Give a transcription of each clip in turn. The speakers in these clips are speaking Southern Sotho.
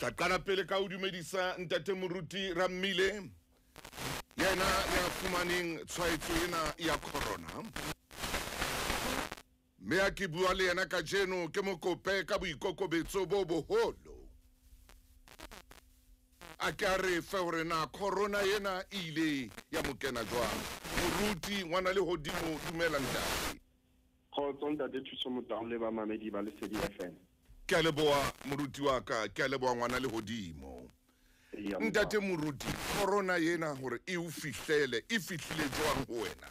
Ke tla qala pele ka ho dumedisa ntate Moruti Rammile, yena ya fumaneng tshwaetso ena ya corona. Mme a ke bua le yena kajeno ke mo kope ka boikokobetso bo boholo. A ke a re fe hore na corona ena e ile ya mo kena jwang. Moruti ngwana le hodimo, dumela ntate. Kgotso ntate Thuso Motau le bamamedi ba Lesedi FM. Ke a leboha moruti wa ka, ke a leboha ngwana le hodimo. Ntate Moruti, corona ena hore e o fihlele, e fihlile jwang ho wena?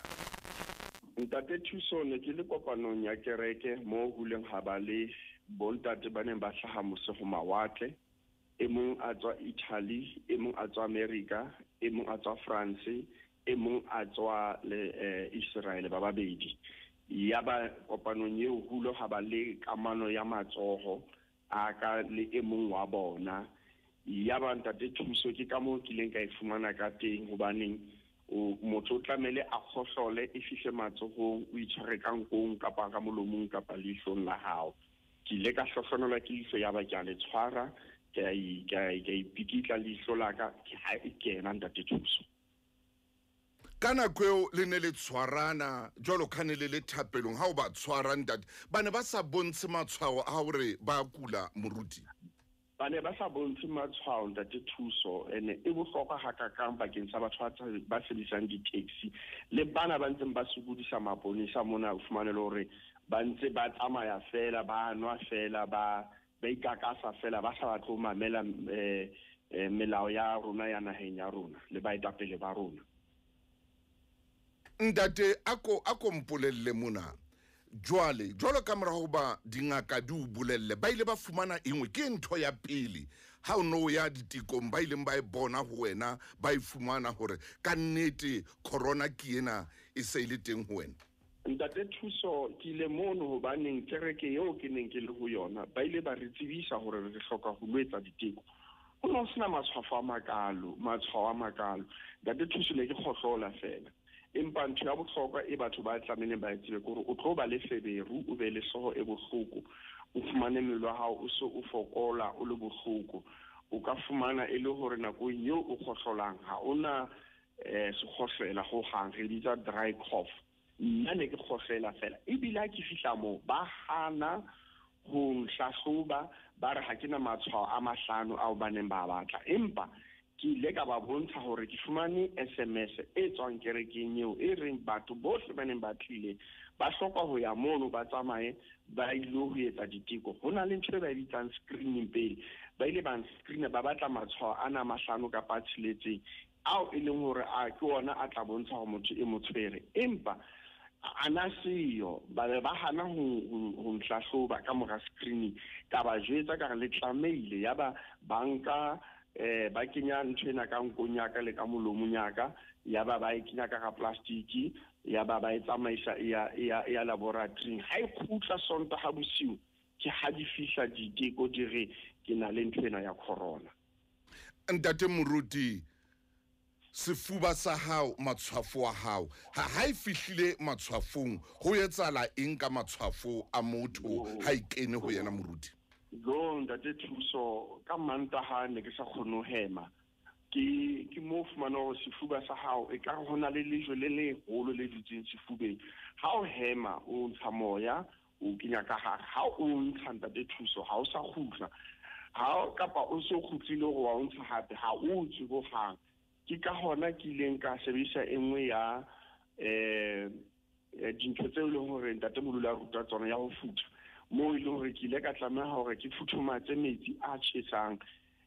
Ntate Thuso, ne ke le kopanong ya kereke moo ho ileng ha ba le bontate ba neng ba hlaha mose ho mawatle. E mong a tswa Italy, e mong a tswa America, e mong a tswa France, e mong a tswa le Israel, ba babedi. Ya ba kopanong eo ho ile ha ba le kamano ya matsoho a ka le e mong wa bona. Ya ba ntate Thuso, ke ka moo ke ileng ka e fumana ka teng, hobaneng motho o tlamehile a kgohlole e fihle matsohong, o itshware ka nkong kapa ka molomong kapa leihlong la hao. Ke ile ka hlohlonelwa ke leihlo, ya ba ke a le tshwara, ke a ipikitla leihlo la ka, ke ha e kena ntate Thuso. Ka nako eo le ne le tshwarana jwalo ka ne le le thapelong, ha o ba tshwara ntate, ba ne ba sa bontshe matshwao a hore ba kula moruti? Ba ne ba sa bontshe matshwao ntate Thuso, ene e bohlokwa hakakang bakeng sa batho ba sebedisang di-taxi le bana ba ntseng ba sokodisa maponesa mona, o fumane le hore ba ntse ba tsamaya fela, ba nwa fela, ba ikakasa fela, ba sa batle ho mamela melao ya rona ya naheng ya rona le baetapele ba rona. Ntate, ako mpolelle mona. Jwale, jwalo ka mora hoba dingaka di o bolelle, ba ile ba fumana engwe ke ntho ya pele ha o no ya ditekong, ba ileng ba e bona ho wena, ba e fumana hore ka nnete corona ke ena e se ile teng ho wena? Ntate Thuso, ke ile mono hobaneng kereke eo ke neng ke le ho yona ba ile ba re tsebisa hore re hloka ho lo etsa diteko. Ho ne ho sena matshwafo a makalo, matshwao a makalo. Ntate Thuso, ne ke kgohlola fela. Empa ntho ya bohlokwa e batho ba tlamehileng ba e tsebe ke hore o tlo ba le feberu, o be le hlooho e bohloko, o fumane mmele wa hao o se o fokola, o le bohloko. O ka fumana e le hore nakong eo o kgohlolang ha ona sekgohlela ho hang, re bitsa dry cough. Nna ne ke kgohlela fela, ebile ha ke fihla moo ba hana ho nhlahloba, ba re ha ke na matshwao a mahlano ao ba neng ba batla. Empa ke ile ka ba bontsha hore ke fumane SMS e tswang kerekeng eo e reng batho bohle ba neng ba tlile ba hloka ho ya mono, ba tsamaye ba ile ho etsa diteko. Ho na le ntho e ba e bitsang screening pele. Ba ile ba screena, ba batla matshwao ana a mahlano kapa a tsheletseng ao e leng hore a ke ona a tla bontsha hore motho e mo tshwere. Empa ana seyo, ba be ba hana ho nhlahloba ka mora screening. Ka ba jwetsa ka re le tlamehile, ya ba banka ba kenya ntho ena ka nkong ya ka le ka molomong ya ka, ya ba ba e kenya ka ga plastiki, ya ba ba e tsamaisa ya laboratory. Ha e kgutla Sontaha bosiu, ke ha di fihla diteko di re ke na le ntho ena ya corona. Ntate Moruti, sefuba sa hao, matshwafo a hao, ha e fihlile matshwafong, ho etsahala eng ka matshwafo a motho ha e kene ho yena moruti? Jo, ntate Thuso, ka Mantaha ne ke sa kgone ho hema. Ke mo fumana hore sefuba sa hao e ka ho na le lejwe le leholo le dutseng sefubeng. Ha o hema, o ntsha moya, o kenya ka hare. Ha o ntsha ntate Thuso, ha o sa kgutla. Ha o kapa o se o kgutlile hore wa o ntsha hape, ha o tswe ho hang. Ke ka hona ke ileng ka sebedisa e nngwe ya dintho tseo e leng hore ntate Molula a ruta tsona ya ho futha. Moo e leng hore ke ile ka tlameha hore ke futhumatse metsi a tjhesang,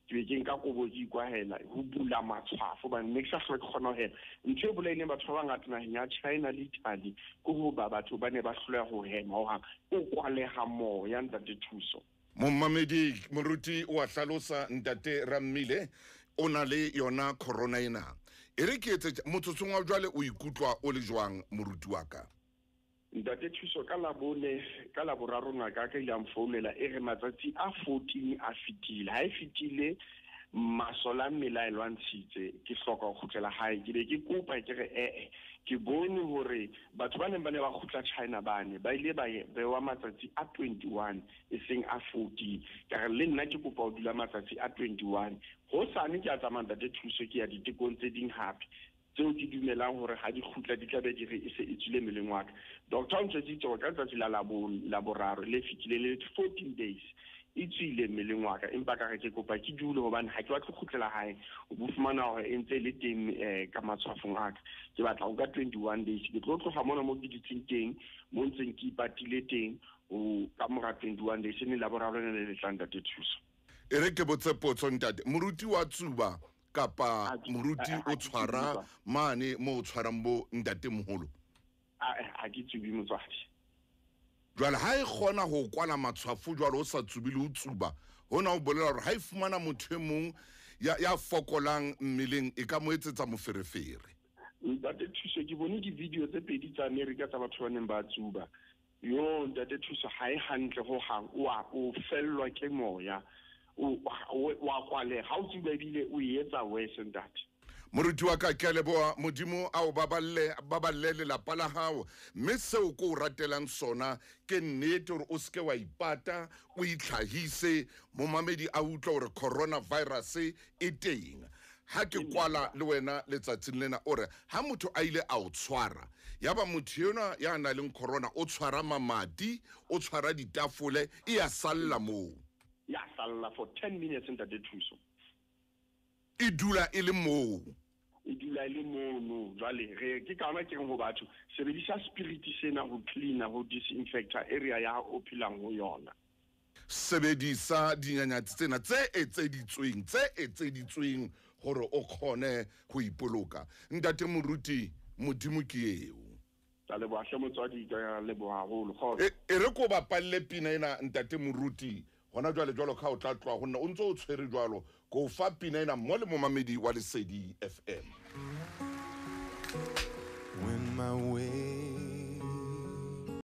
ke be ke nka kobo ke ikwahela ho bula matshwafo, hobane ne ke sa hlole ke kgona ho hema. Ntho e bolaileng batho ba bangata naheng ya China le Italy ke hoba batho ba ne ba hloleha ho hema hohang, o kwaleha moya ntate Thuso. Momamedi moruti o a hlalosa ntate Rammile o na le yona corona ena. E re ke etse motsotsong wa jwale o ikutlwa o le jwang moruti wa ka? Ntate Thuso, ka Labone, ka Laboraro ngaka ka ile a mfounela e re matsatsi a 14 a fetile. Ha e fetile Masole a mmele a e lwantshitse, ke hloka ho kgutlela hae. Ke be ke kopa ke re ee, ke bone hore batho ba neng ba ne ba kgutla China bane ba ile ba bewa matsatsi a 21 e seng a 14. Ka re le nna ke kopa ho dula matsatsi a 21. Hosane ke a tsamaya, ntate Thuso, ke ya ditekong tse ding hape tseo ke dumelang hore ha di kgutla di tla be di re e se e tswile mmeleng wa ka. Doctor o ntjwetsitse hore ka letsatsi la Laboraro le fetileng le 14 days e tswile mmeleng wa ka, empa ka re ke kopa ke dule hobane ha ke batle ho kgutlela hae. O bo fumana hore e ntse e le teng ka matshwafong a ka. Ke batla ho ka 21 days. Ke tlo tloha mona mo ke dutseng teng, mo ntseng ke ipatile teng, ho ka mora 21 days, e ne Laboraro lena le le tlang, ntate Thuso. E re ke botse potso, ntate moruti wa tsuba kapa moruti o tshwara mane mo o tshwarang bo ntate moholo? Ha ke tsubi, motswadi. Jwale ha e kgona ho kwala matshwafo jwalo o sa tsubi le ho tsuba, hona o bolela hore ha e fumana motho e mong ya fokolang mmeleng e ka mo etsetsa moferefere. Ntate Thuso, ke bone di-video tse pedi tsa America tsa batho ba neng ba tsuba. Yo, ntate Thuso, ha e hantle ho hang, o fellwa ke moya, wa kwaleha. Ha o tsuba ebile o e etsa worse, ntate. Moruti wa ka, ke a leboha. Modimo a o baballe lelapa la hao, mme seo ko o ratelang sona ke nnete hore o seke wa ipata, o itlhahise momamedi a utlwa hore coronavirus e teng. Ha ke kwala le wena letsatsing lena, o re ha motho a ile a o tshwara, yaba motho enwa ya nang le corona o tshwara mamati, o tshwara ditafole, e ya salla moo. Ya salla for 10 minutes, ntate Thuso. E dula e le moo. E dula e le mono. Jwale re ke ka hona ke reng ho batho, sebedisa spirit sena ho cleaner, ho disinfecta area ya o phelang ho yona. Sebedisa dinyanyatsi tsena tse etseditsweng hore o kgone ho ipoloka. Ntate moruti, Modimo ke eo. Ka leboha hle motswadi, ka leboha haholo. Kgotso. E re ko bapalle pina ena, ntate moruti, hona jwale jwalo ka o tla tloha ho nna, o ntso o tshwere jwalo, ko fa pina ena mo le momamedi wa Lesedi FM. When my way